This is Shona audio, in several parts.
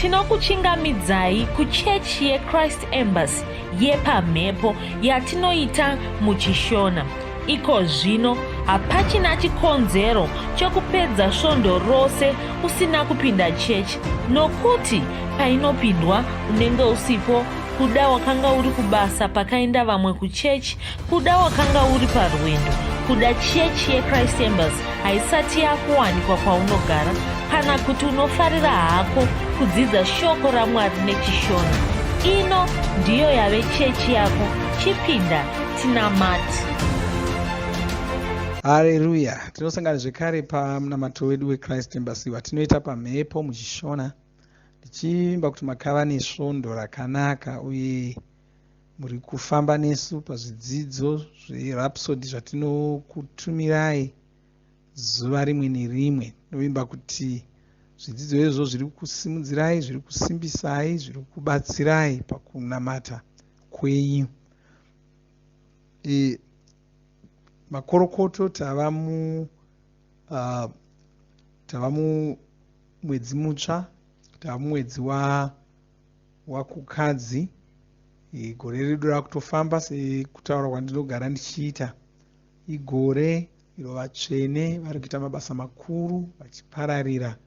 Tinokuchingamidzai kuchechi yeChrist Embassy yepamhepo yatinoita muchiShona. Iko zvino hapachina chikonzero chokupedza svondo rose usina kupinda chechi nokuti painopindwa unenge usipo kuda wakanga uri kubasa pakaenda vamwe kuchechi kuda wakanga uri parwendo kuda chechi yechrist embassy haisati yakuwanikwa kwaunogara kana kuti unofarira hako kudzidza shoko ramwari nechishona ino ndiyo yave chechi yako chipinda tinamati Hareruya! Tinosangana zvekare pamunamato wedu weChrist Embassy watinoita pamhepo muchishona. Ndichivimba kuti makava nesvondo rakanaka uye muri kufamba nesu pazvidzidzo zveRhapsody zvatinokutumirai zuva rimwe nerimwe. Tinovimba kuti zvidzidzo izvozvo zviri kusimudzirai, zviri kusimbisai, zviri kubatsirai pakunamata kwenyu. E, makorokoto tava mu uh, tava mumwedzi mutsva tava mumwedzi wa wakukadzi e, gore redu rakutofamba sekutaura kwandinogara ndichiita igore iro vatsvene vari kuita mabasa makuru vachipararira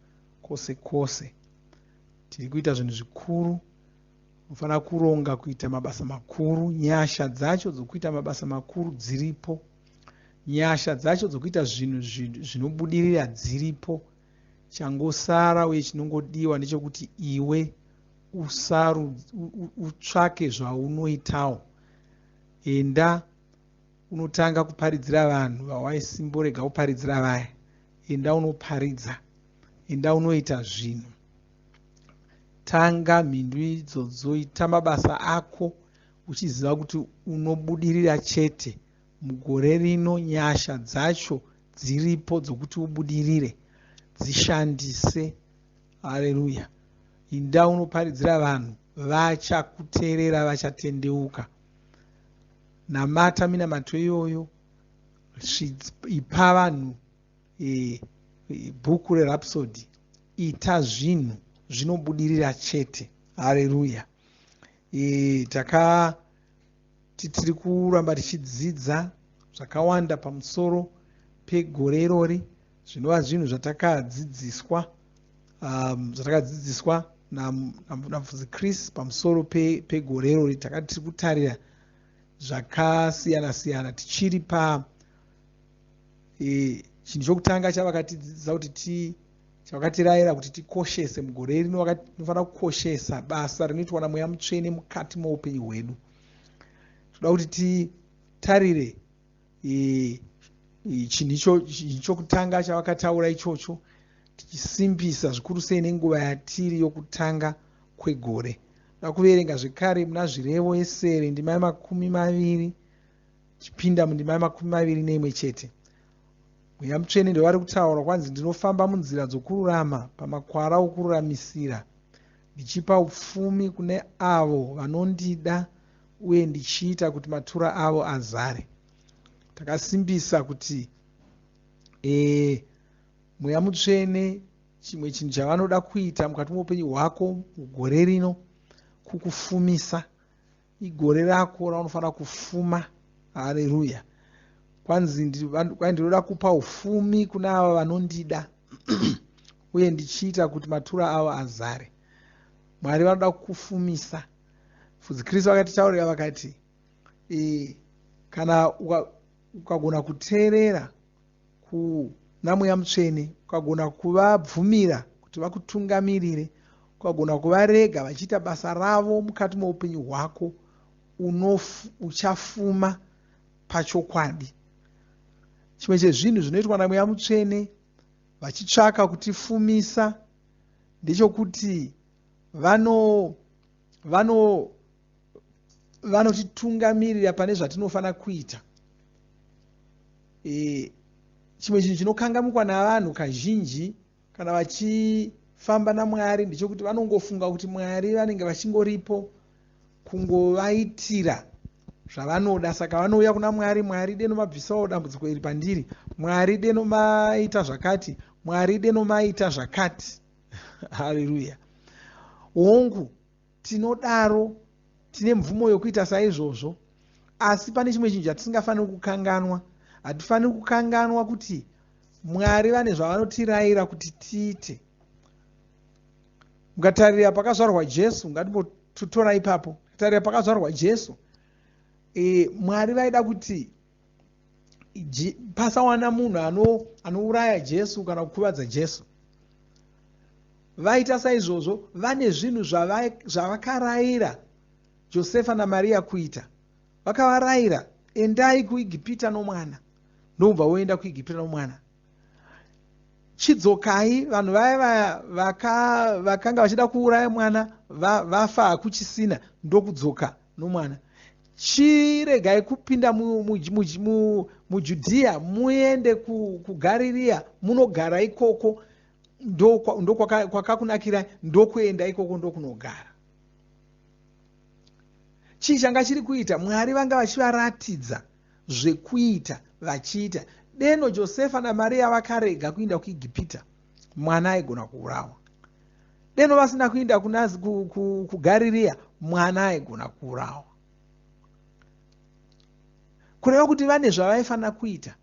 kwose kwose tiri kuita zvinhu zvikuru Unofanira kuronga kuita mabasa makuru. Nyasha dzacho dzokuita mabasa makuru dziripo. Nyasha dzacho dzokuita zvinhu zvinobudirira dziripo. Changosara uye chinongodiwa ndechekuti iwe utsvake zvaunoitawo. Enda unotanga kuparidzira vanhu vawaisimborega kuparidzira vaya. Enda unoparidza. Enda unoita zvinhu. Tanga mhindu idzodzo, ita mabasa ako uchiziva kuti unobudirira chete. Mugore rino nyasha dzacho dziripo dzokuti ubudirire. Dzishandise. Hareruya. Inda unoparidzira vanhu vachakuteerera vachatendeuka. Namata minamato iyoyo. Ipa vanhu e, bhuku reRhapsody ita zvinhu zvinobudirira chete hareruya e, takati tiri kuramba tichidzidza zvakawanda pamusoro pegore irori zvinova zvinhu zvatakadzidziswa um, zvatakadzidziswa namufudzi chris pamusoro pegore irori takati tiri kutarira zvakasiyana siyana tichiri pa E, chinhu chokutanga chavakatidzidzisa kuti ti chavakatirayira kuti tikoshese mugore rino tinofanira kukoshesa basa rinoitwa namweya mutsvene mukati moupenyu hwedu toda kuti titarire e, e, chinhu chokutanga chavakataura ichocho tichisimbisa zvikuru sei nenguva yatiri yokutanga kwegore da kuverenga zvekare muna zvirevo yesere ndima yemakumi maviri Tichipinda mundima yemakumi maviri neimwe chete. Mweya Mutsvene ndovari kutaura kwanzi ndinofamba munzira dzokururama pamakwara okururamisira ndichipa upfumi kune avo vanondida uye ndichiita kuti matura avo azare. Takasimbisa kuti e, Mweya Mutsvene chimwe chinhu chavanoda kuita mukati meupenyu hwako mugore rino kukufumisa. Igore rako raunofanira kufuma. Hareruya. Kwanzi ndinoda kupa ufumi kuna ava vanondida uye ndichiita kuti matura avo azare. Mwari vanoda kukufumisa. Mufudzi Kristu vakatitaurira vakati e, kana ukagona kuteerera kuna Mweya Mutsvene, ukagona kuvabvumira kuti vakutungamirire, ukagona kuvarega vachiita basa ravo mukati moupenyu hwako, uchafuma pachokwadi. Chimwe chezvinhu zvinoitwa naMweya Mutsvene vachitsvaka kutifumisa ndechokuti vano vano vanotitungamirira pane zvatinofanira kuita e, chimwe chinhu chinokangamikwa navanhu kazhinji kana vachifamba namwari ndechekuti vanongofunga kuti mwari vanenge vachingoripo kungovaitira zvavanoda saka vanouya kuna mwari mwari deno mabvisawo dambudziko iri pandiri mwari deno maita zvakati mwari deno maita zvakati Haleluya. Hongu, tinodaro, tine mvumo yokuita saizvozvo, asi pane chimwe chinhu chatisingafaniri kukanganwa. Hatifaniri kukanganwa kuti Mwari vane zvavanotirayira kuti tiite. Mukatarira pakazvarwa Jesu, ngatimbotora ipapo. Tarira pakazvarwa Jesu, Mwari vaida kuti pasawana munhu anouraya Jesu kana kukuvadza Jesu. Vaita saizvozvo, vane zvinhu zvavakarayira Josefa naMariya kuita. Vakavarayira, endai kuIgipita nomwana. Ndokubva voenda kuIgipita nomwana. Chidzokai, vanhu vaya vaya vakanga vachida kuuraya mwana vafa hakuchisina, ndokudzoka nomwana. Chiregai kupinda muJudhiya, muende kuGarirea, munogara ikoko, ndokwakakunakirai, ndokuenda ikoko ndokunogara. Chii changa chiri kuita? Mwari vanga vachivaratidza zvekuita vachiita. Deno Josefa naMariya vakarega kuinda kuIgipita, mwana aigona kuurawa. Deno vasina kuinda kuGarirea, mwana aigona kuurawa. Kureva kuti vane zvavaifanira kuita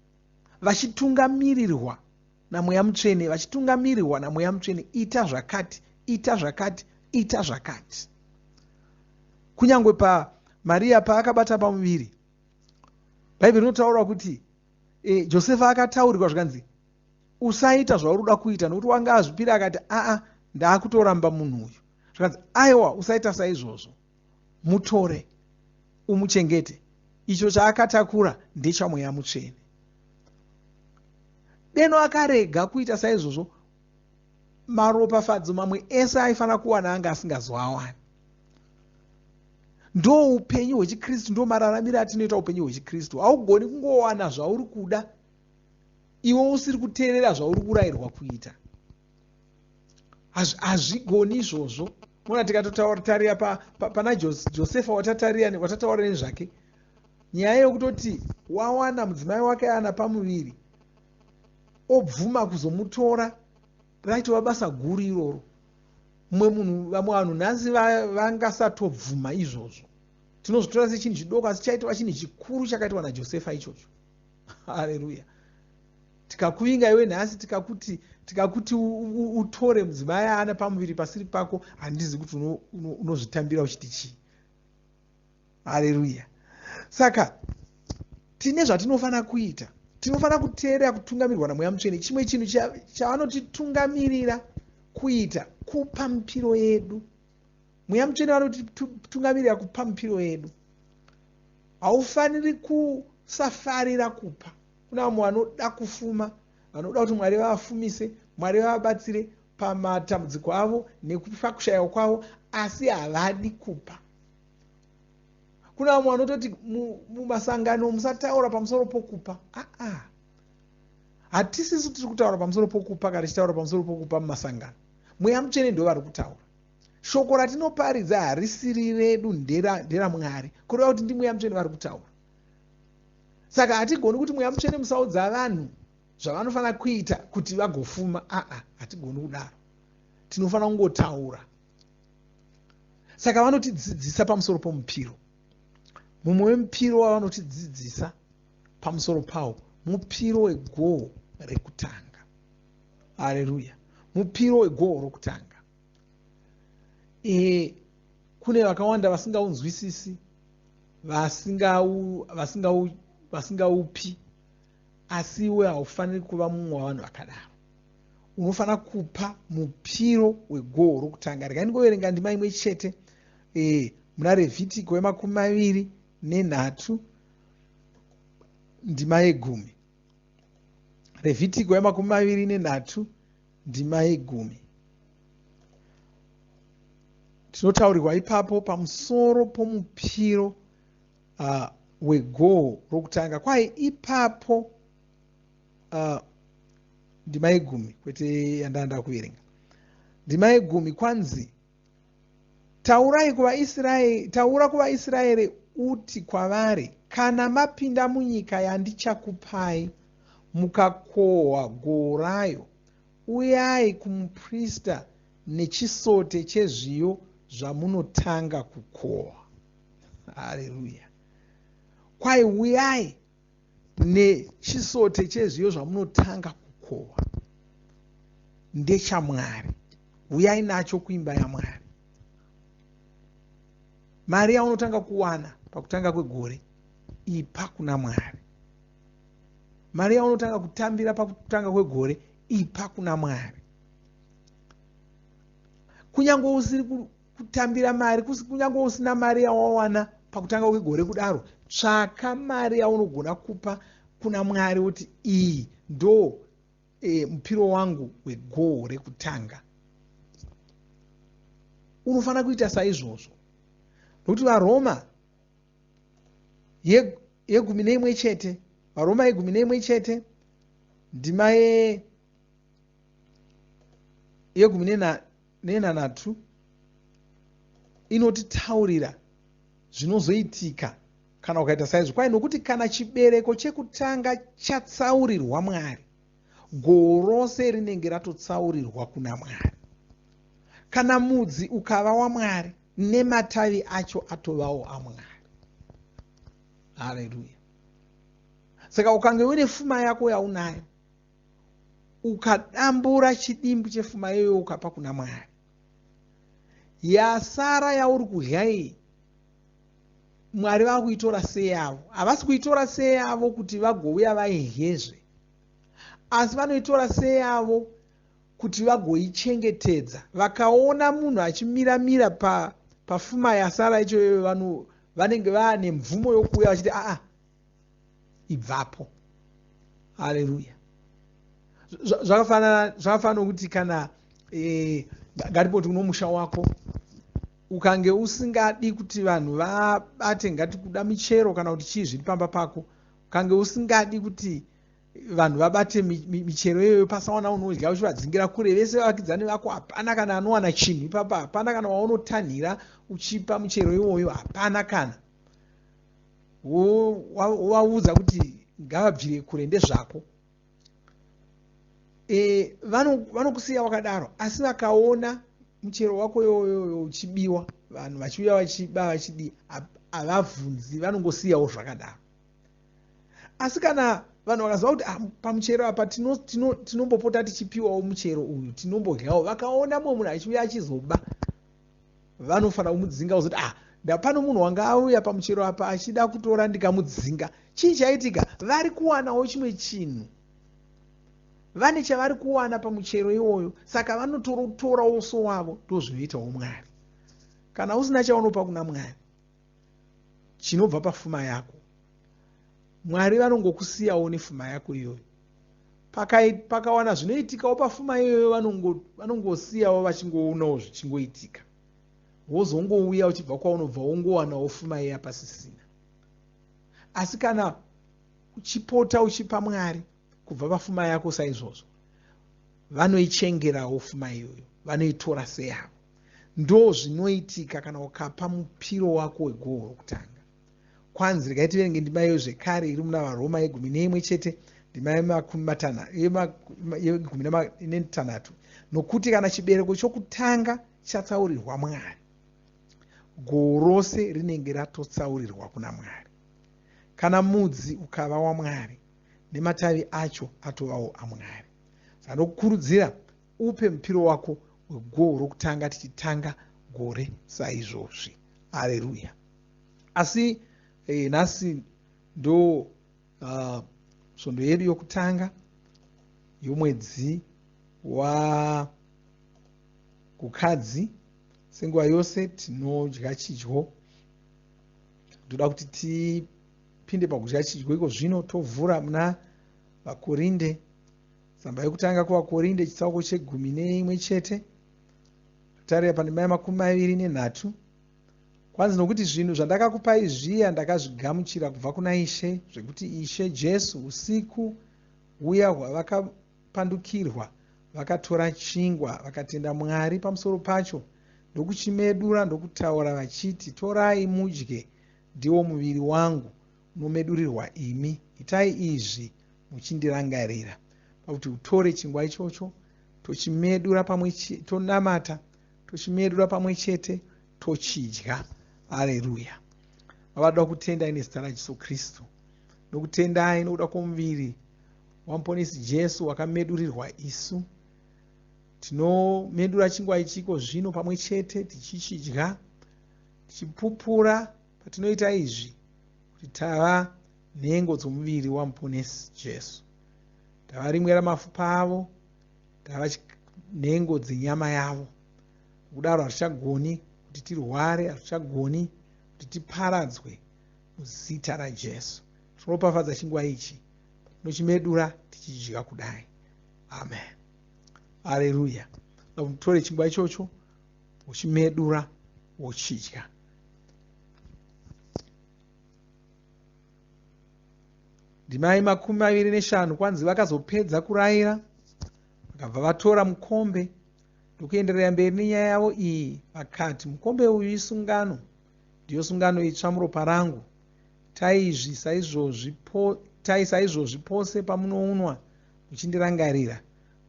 vachitungamirirwa naMweya Mutsvene, vachitungamirirwa naMweya Mutsvene, ita zvakati, ita zvakati, ita zvakati. Kunyangwe pa Maria paakabata pamuviri, Bhaibheri rinotaura kuti Josefa akataurirwa zvikanzi usaita zvauri kuda kuita, nokuti wanga azvipira akati aa ndaakutoramba munhu uyu. Zvikanzi aiwa, usaita saizvozvo, mutore umuchengete, icho chaakatakura ndechaMweya Mutsvene. Deno akarega kuita saizvozvo, maropafadzo mamwe ese aifanira kuwana anga asingazoawani. Ndo upenyu hwechiKristu, ndo mararamiro atinoita upenyu hwechiKristu. Haugoni kungowana zvauri kuda iwe usiri kuteerera zvauri kurayirwa kuita. Hazvigoni izvozvo. Mona tikatotarira pana Josefa watataura nezvake, nyaya yekutoti wawana mudzimai wake ana pamuviri, obvuma kuzomutora, raitova basa guru iroro. Mumwe munhu, vamwe vanhu nhasi vangasatobvuma izvozvo. Tinozvitora sechinhu chidoko, asi chaitova chinhu chikuru chakaitwa naJosefa ichocho. Haleluya. Tikakuvinga iwe nhasi, tikakuti utore mudzimai ana pamuviri pasiri pako, handizi kuti unozvitambira uchiti chii. Haleluya. Saka tine zvatinofanira kuita. Tinofanira kuteerera kutungamirwa naMweya Mutsvene. Chimwe chinhu chavanotitungamirira kuita kupa mipiro yedu. Mweya Mutsvene vanotitungamirira kupa mipiro yedu. Haufaniri kusafarira kupa. Kuna vamwe vanoda kufuma, vanoda kuti Mwari vavafumise, Mwari vavabatsire pamatambudziko avo nekupakushaiwa kwavo, asi havadi kupa. Kuna vamwe vanototi mumasangano musataura pamusoro pokupa. Aa, hatisisu tiri kutaura pamusoro pokupa kana tichitaura pamusoro pokupa mumasangano. Mweya Mutsvene ndo vari kutaura. Shoko ratinoparidza harisiri redu, nderaMwari. Kureva kuti ndiMweya Mutsvene vari kutaura. Saka hatigoni kuti Mweya Mutsvene musaudza vanhu zvavanofanira kuita kuti vagofuma. Aa, hatigoni kudaro. Tinofanira kungotaura. Saka vanotidzidzisa pamusoro pomupiro. Mumwe wemupiro wavanotidzidzisa pamusoro pawo mupiro wegoho rekutanga. Haleluya. Mupiro wegoho rokutanga. Kune vakawanda vasingaunzwisisi, vasingaupi, asi iwe haufaniri kuva mumwe wavanhu vakadaro. Unofanira kupa mupiro wegoho rokutanga. Regai ndingoverenga ndima imwe chete muna Revhitiko ye23 ndima yegumi. Revhitiko ye23 ndima yegumi. Tinotaurirwa ipapo pamusoro pomupiro wegoho rokutanga. Kwai ipapo ndima yegumi, kwete yandanda kuverenga. Ndima yegumi kwanzi, taurai kuvaIsraeri, taura kuvaIsraeri uti kwavari, kana mapinda munyika yandichakupai, mukakohwa goho rayo, uyai kumuprista nechisote chezviyo zvamunotanga kukohwa. Hareruya! Kwai uyai nechisote chezviyo zvamunotanga kukohwa, ndechaMwari. Uyai nacho kuimba yaMwari. Mari yaunotanga kuwana pakutanga kwegore, ipa kuna Mwari. Mari yaunotanga kutambira pakutanga kwegore, ipa kuna Mwari. Kunyange usiri kutambira mari, kunyange usina mari yawawana pakutanga kwegore kudaro, tsvaka mari yaunogona kupa kuna Mwari kuti iyi ndo mupiro wangu wegoho rekutanga. Unofanira kuita saizvozvo, nokuti vaRoma yegumi neimwe chete, vaRoma yegumi neimwe chete ndima yegumi nenhanhatu inotitaurira zvinozoitika kana ukaita saizvo. Kwai nokuti kana chibereko chekutanga chatsaurirwa Mwari, goho rose rinenge ratotsaurirwa kuna Mwari. Kana mudzi ukava waMwari, nematavi acho atovawo aMwari. Haleluya! Saka ukange uine fuma yako yaunayo, ukadambura chidimbu chefuma iyoyo ukapa kuna Mwari, yasara yauri kudya iyi, Mwari vakuitora seyavo. Havasi kuitora seyavo kuti vagouya vaidyezve, asi vanoitora seyavo kuti vagoichengetedza. Vakaona munhu achimiramira pafuma yasara ichoyo, vanenge vaane mvumo yokuuya vachiti aa, ibvapo. Haleluya! Zvakafanana nokuti kana ngatipoti uno musha wako, ukange usingadi kuti vanhu vabate, ngati kuda michero kana kuti chii zviri pamba pako, ukange usingadi kuti vanhu vabate michero iyoyo, pasawana unodya, uchivadzingira kure vese vavakidzani vako, hapana kana anowana chinhu ipapa, hapana kana waunotanhira uchipa muchero iwoyo, hapana kana wovaudza kuti ngavabvire kure, ndezvako. Vanokusiya wakadaro. Asi vakaona muchero wako iwoyoyo uchibiwa, vanhu vachiuya vachiba vachidi, havabvunzi, vanongosiyawo zvakadaro. Asi kana vanhu vakaziva kuti pamuchero apa tinombopota tichipiwawo muchero uyu, tinombodyawo, vakaona mumwe munhu achiuya achizoba, vanofanira kumudzinga, kuzoti ndapano munhu wanga auya pamuchero apa achida kutora, ndikamudzinga. Chii chaitika? Vari kuwanawo chimwe chinhu, vane chavari kuwana pamuchero iwoyo, saka vanototorawo sowavo. Ndo zvinoitawo Mwari. Kana usina chaunopa kuna Mwari chinobva pafuma yako, Mwari vanongokusiyawo nefuma yako iyoyo. Pakawana zvinoitikawo pafuma iyoyo, vanongosiyawo vachingoonawo zvichingoitika, wozongouya uchibva kwaunobva, wongowanawo fuma iya pasisina. Asi kana uchipota uchipa Mwari kubva pafuma yako saizvozvo, vanoichengerawo fuma iyoyo, vanoitora seyavo. Ndo zvinoitika kana ukapa mupiro wako wegoho rokutanga. Kwanzi regai tiverenge ndima iyoyo zvekare iri muna vaRoma yegumi neimwe chete ndima yegumi netanhatu: nokuti kana chibereko chokutanga chatsaurirwa Mwari, goho rose rinenge ratotsaurirwa kuna Mwari. Kana mudzi ukava waMwari, nematavi acho atovawo aMwari. Saka ndokukurudzira upe mupiro wako wegoho rokutanga tichitanga gore saizvozvi. Aleluya! Asi nhasi ndo svondo yedu yokutanga yomwedzi waKukadzi. Senguva yose tinodya chidyo. Ndoda kuti tipinde pakudya chidyo iko zvino. Tovhura muna vaKorinde, tsamba yokutanga kuvaKorinde, chitsauko chegumi neimwe chete, totarira pandima yamakumi maviri nenhatu. Kwanzi, nokuti zvinhu zvandakakupai zviya ndakazvigamuchira kubva kuna Ishe, zvekuti Ishe Jesu, usiku huya hwavakapandukirwa, vakatora chingwa, vakatenda Mwari pamusoro pacho, ndokuchimedura, ndokutaura vachiti, torai mudye, ndiwo muviri wangu unomedurirwa imi, itai izvi muchindirangarira. Pakuti utore chingwa ichocho, tochimedura pamwe, tonamata, tochimedura pamwe chete. Tochidya. Areruya. Baba, toda kutendai nezita raJesu Kristu. Nokutendai nokuda kwomuviri waMuponesi Jesu wakamedurirwa isu. Tinomedura chingwa ichi iko zvino pamwe chete tichichidya, tichipupura patinoita izvi kuti tava nhengo dzomuviri waMuponesi Jesu. Tava rimwe ramafupa avo, tava nhengo dzenyama yavo. Nokudaro hatichagoni kuti tirware, hatichagoni kuti tiparadzwe muzita raJesu. Tinoropafadza chingwa ichi patinochimedura tichidya kudai. Amen. Aleluya. Tore chingwa ichocho wochimedura wochidya. Ndima yemakumi maviri neshanu kwanzi vakazopedza kurayira vakabva vatora mukombe ndokuenderera mberi nenyaya yavo iyi vakati mukombe uyu isungano ndiyo sungano itsva muropa rangu tai izvi saizvozvi po, tai saizvozvi pose pamunounwa muchindirangarira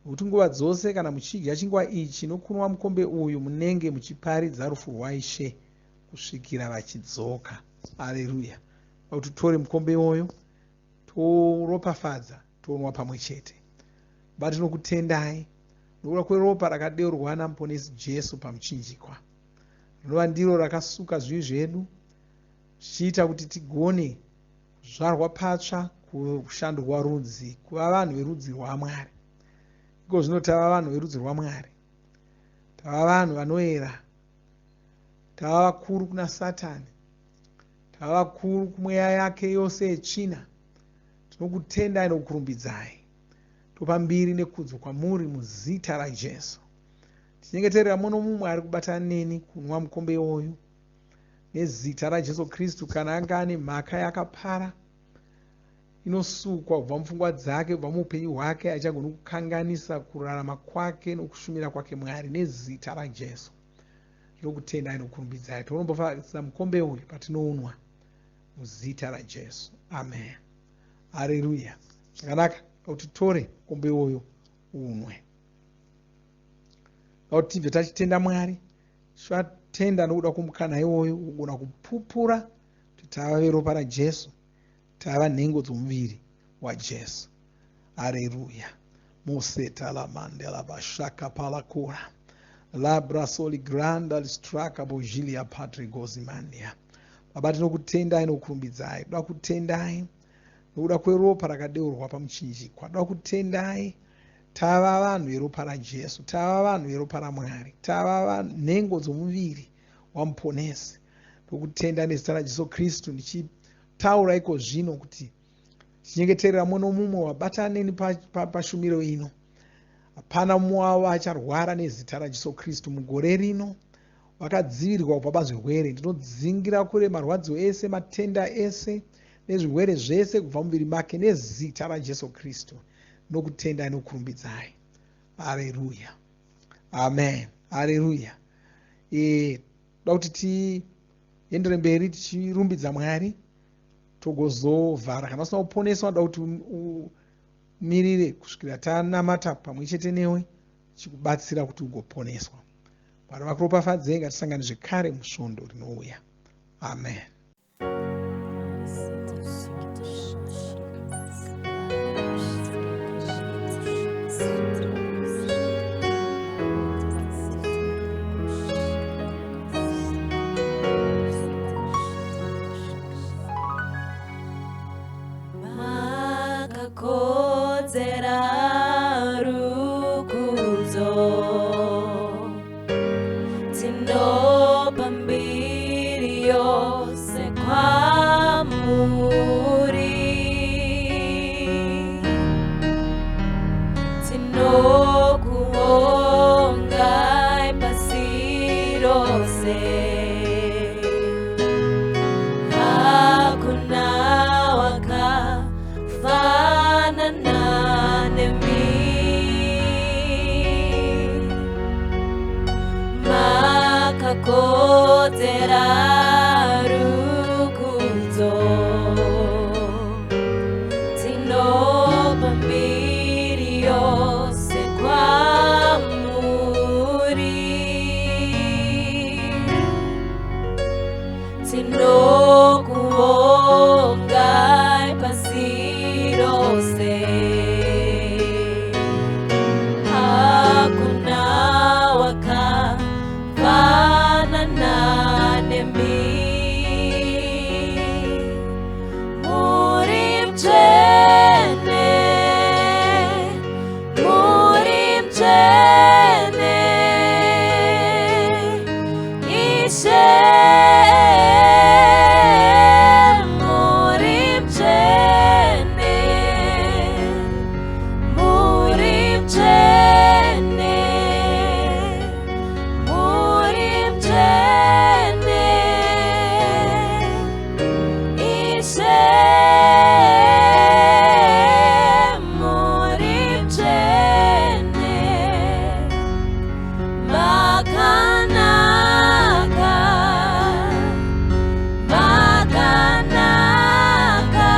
nokuti nguva dzose kana muchidya chingwa ichi nokunwa mukombe uyu munenge muchiparidza rufu rwaIshe kusvikira vachidzoka. Aleluya. Kuti titore mukombe iwoyo toropafadza tonwa pamwe chete. Baba, tinokutendai nokuda kweropa rakadeurwa naMuponesi Jesu pamuchinjikwa, rinova ndiro rakasuka zvivi zvedu zvichiita kuti tigone kuzvarwa patsva, kushandurwa rudzi, kuva vanhu verudzi rwaMwari. Iko zvino tava vanhu verudzi rwaMwari, tava vanhu vanoera, tava vakuru kuna Satani, tava vakuru kumweya yake yose yetsvina. Tinokutendai nokukurumbidzai. Topa mbiri nekudzo kwamuri muzita raJesu. Tichinyengeterera mumwe nomumwe ari kubatana neni kunwa mukombe iwoyu nezita raJesu Kristu, kana anga ane mhaka yakapara inosukwa kubva mupfungwa dzake, kubva muupenyu hwake, achagoni kukanganisa kurarama kwake nokushumira kwake Mwari nezita raJesu. Tinokutendai nokukurumbidzai. Tinombofasa mukombe uyu patinounwa muzita raJesu. Amen. Haleluya. Zvakanaka kuti tore mukombe uyu unwe. Kuti tibve tachitenda Mwari, tichivatenda nokuda kwomukana iwoyo kugona kupupura kuti tava veropa raJesu, tava nhengo dzomuviri waJesu. Haleluya. Moseta la mandela bashaka palakura labrasoli granda listraka bojilia patre gozimania. Baba, tinokutendai nokukurumbidzai. Toda kutendai nokuda kweropa rakadeurwa pamuchinjikwa. Toda kutendai tava vanhu veropa raJesu, tava vanhu veropa raMwari, tava nhengo dzomuviri waMuponesi. Ndokutenda nezita raJesu Kristu ndichitaura iko zvino kuti tichinyengeterera mumwe nomumwe wabatana neni pashumiro ino. Hapana mumwe wavo acharwara nezita raJesu Kristu mugore rino. Vakadzivirirwa kubva pazvirwere. Ndinodzingira kure marwadzo ese, matenda ese nezvirwere zvese kubva muviri make nezita raJesu Kristu. Nokutenda nokurumbidzai. Haleluya. Amen. Haleluya. Toda kuti tiendere mberi tichirumbidza Mwari togozovhara. Kana usina kuponeswa, toda kuti umirire kusvikira tanamata pamwe chete newe chikubatsira kuti ugoponeswa. Mwari vakuropafadzei. Ngatisangane zvekare musvondo rinouya. Amen. Makakodzera rukudzo, tinopa mbiri yose kwamuri. Tinokuongai pasi rose, hakuna wakafanana nemi. Makakodzera rukudzo, tinopa mbiri yose kwamuri. Tinokuvongai pasi rose. Hakuna wakafanana nemi. Muri mutsvene, muri mutsvene, Ishe, muri mutsvene, muri mutsvene, muri mutsvene. Ishe, muri mutsvene, makanaka, makanaka.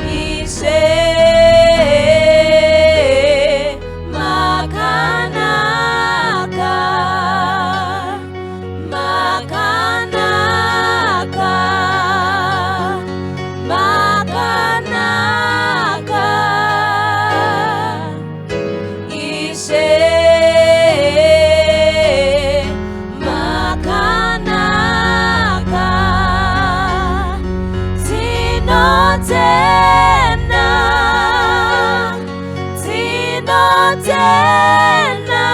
Ishe, makanaka, makanaka, makanaka. Ishe, makanaka. Tinotenda, tinotenda.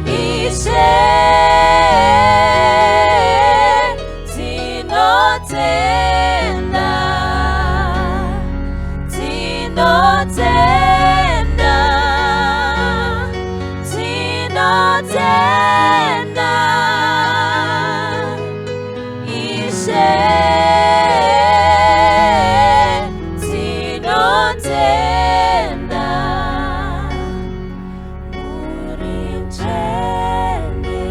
Ishe, tinotenda, tinotenda, tinotenda. Ishe, tinotenda. Muri mutsvene,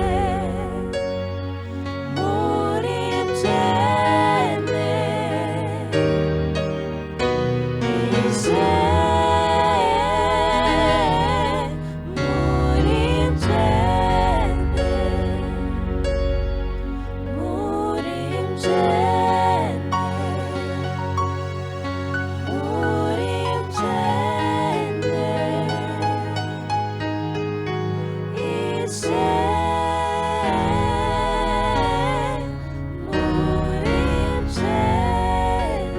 muri mutsvene. Ishe, muri mutsvene, muri mutsvene, muri mutsvene. Ishe, muri mutsvene.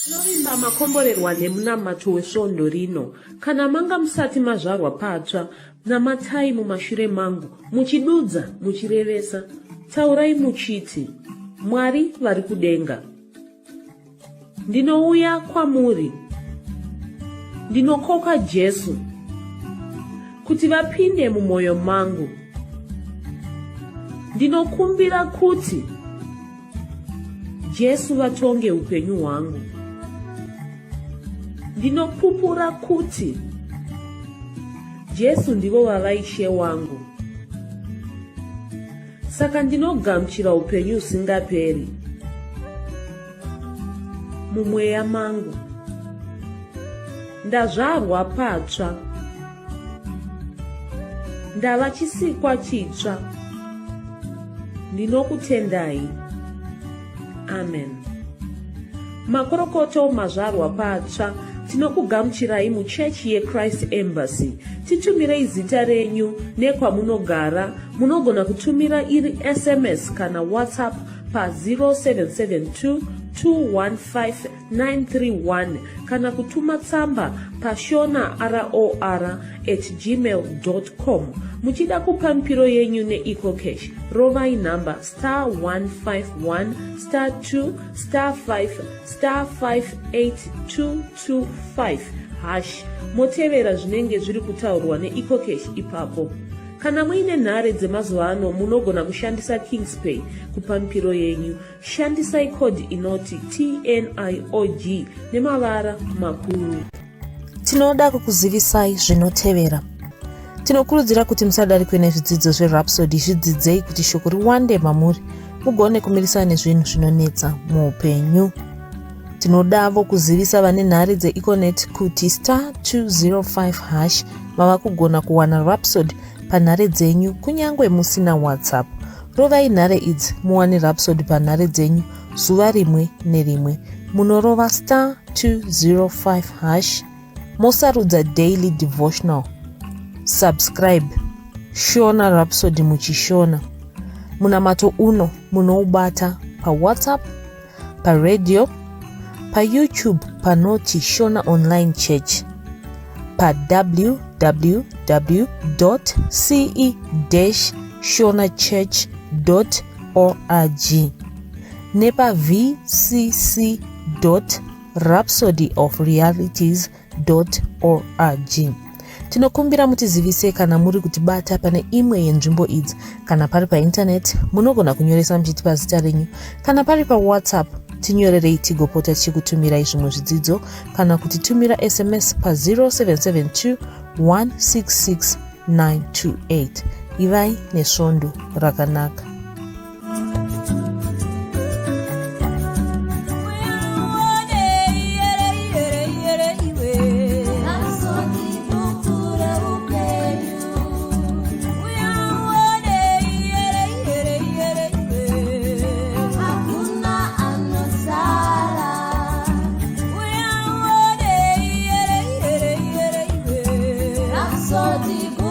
Tinovimba makomborerwa nemunamato wesvondo rino. Kana manga musati mazvarwa patsva, namatai mumashure mangu, muchidudza, muchirevesa. Taurai muchiti, Mwari vari kudenga. Ndinouya kwamuri. Ndinokoka Jesu kuti vapinde mumwoyo mangu. Ndinokumbira kuti Jesu vatonge upenyu hwangu. Ndinopupura kuti Jesu ndivo vava Ishe wangu. Saka ndinogamuchira upenyu husingaperi mumweya mangu. Ndazvarwa patsva. Ndava chisikwa chitsva. Ndinokutendai. Amen. Makorokoto mazvarwa patsva. Tinokugamuchirai muchechi yeChrist Embassy. Titumirei zita renyu nekwamunogara. Munogona kutumira iri SMS kana WhatsApp pa 0772 215 931 kana kutuma tsamba pashona ror at gmail com. Muchida kupa mipiro yenyu neEcoCash, rovai nhamba star 151 star 2 star 5 star 58225 hash, motevera zvinenge zviri kutaurwa neEcoCash ipapo. Kana muine nhare dzemazuva ano, munogona kushandisa Kingspay kupa mipiro yenyu. Shandisai code inoti TNIOG nemavara makuru. Tinoda kukuzivisai zvinotevera. Tinokurudzira kuti musadarikwe nezvidzidzo zveRhapsody. Zvidzidzei kuti shoko riwande mamuri, mugone kumirisana nezvinhu zvinonetsa muupenyu. Tinodavo kuzivisa vane nhare dzeEconet kuti star 205 hash mava kugona kuwana Rhapsody panhare dzenyu kunyange musina WhatsApp. Rovai nhare idzi muwane Rhapsody panhare dzenyu zuva rimwe nerimwe. Munorova star 205 hash mosarudza daily devotional subscribe shona rhapsody muchishona munamato uno munoubata pawhatsapp paradio payoutube panoti shona online church pawww ce shona church org nepavcc rhapsody of realities org tinokumbira mutizivise kana muri kutibata pane imwe yenzvimbo idzi kana pari paintaneti munogona kunyoresa muchitipa zita renyu kana pari pawhatsapp tinyorerei tigopota tichikutumirai zvimwe zvidzidzo kana kutitumira sms pa 0772 166 928 ivai nesvondo rakanaka Rhapsody.